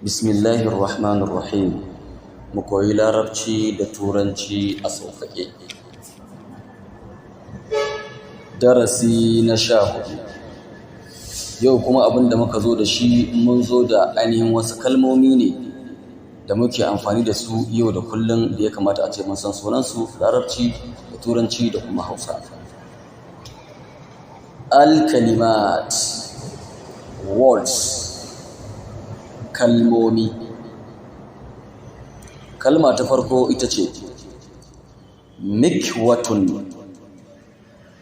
Bismillahir Rahmanir Rahim. Mu koyi Larabci da Turanci a sauƙaƙe. Darasi na 14. Yau kuma abin da muka zo da shi, mun zo da ainihin wasu kalmomi ne da muke amfani da su yau da kullum da ya kamata a ce mun san sunansu, Larabci da Turanci da kuma Hausa. Al-kalimat, words, kalmomi. Kalma ta farko ita ce mikwatun,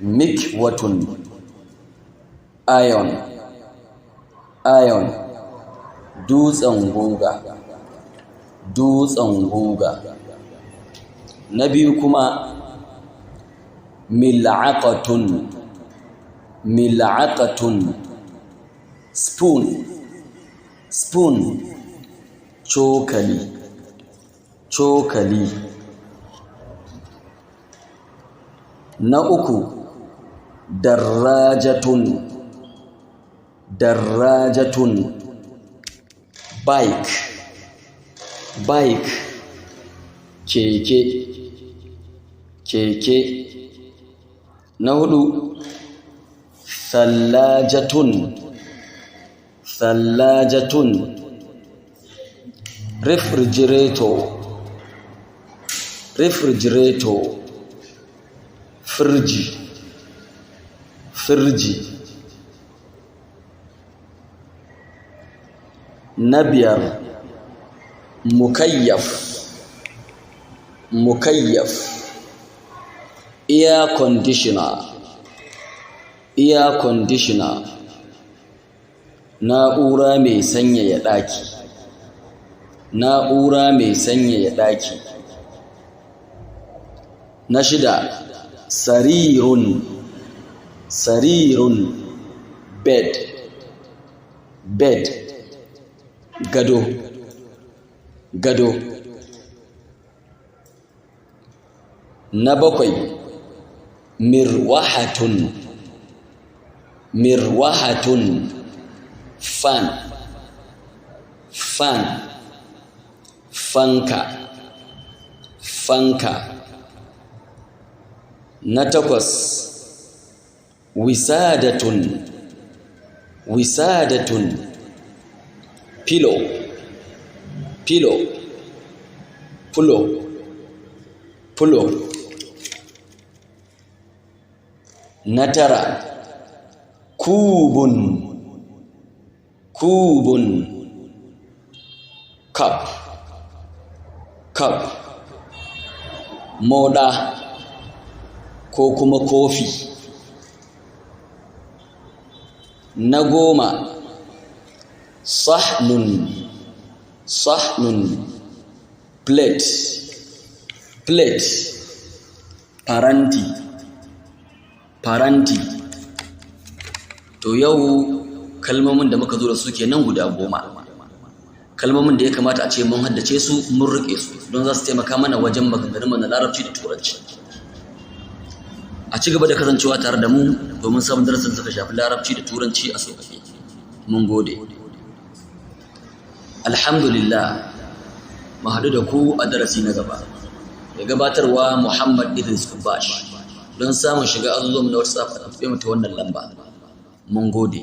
mikwatun, iron, iron, dutsen guga, dutsen guga. Na biyu kuma mil'aqatun, mil'aqatun, spoon, spoon, cokali, cokali. Na uku darrajatun, darrajatun, bike, bike, keke, keke. Na hudu thallajatun, thallajatun, refrigerator, refrigerator, firji, firji. Na biyar mukayyaf, mukayyaf, air conditioner, air conditioner, na'ura mai sanyaya ɗaki, na'ura mai sanyaya ɗaki. Na shida sarirun, sarirun, bed, bed, gado, gado. Na bakwai mirwahatun, mirwahatun, fan, fan, fanka, fanka. Na takwas wisadatun, wisadatun, pillow, pillow, fulo, fulo. Na tara kubun, kubun, cup, cup, moɗa ko kuma kofi. Na 10 sahnun, sahnun, plate, plate, faranti, faranti. To yau kalmomin da muka zo da su kenan guda 10. Kalmomin da ya kamata a ce mun haddace su, mun riƙe su, don za su taimaka mana wajen maganganunmu na Larabci da Turanci. A ci gaba da kasancewa tare da mu domin samun darasin da suka shafi Larabci da Turanci a sauƙaƙe. Mun gode. Alhamdulillah, mu haɗu da ku a darasi na gaba. Mai gabatarwa Muhammad Idris Kubash. Don samun shiga azuzuwan na WhatsApp, a tuntuɓe mu ta wannan lamba. Mun gode.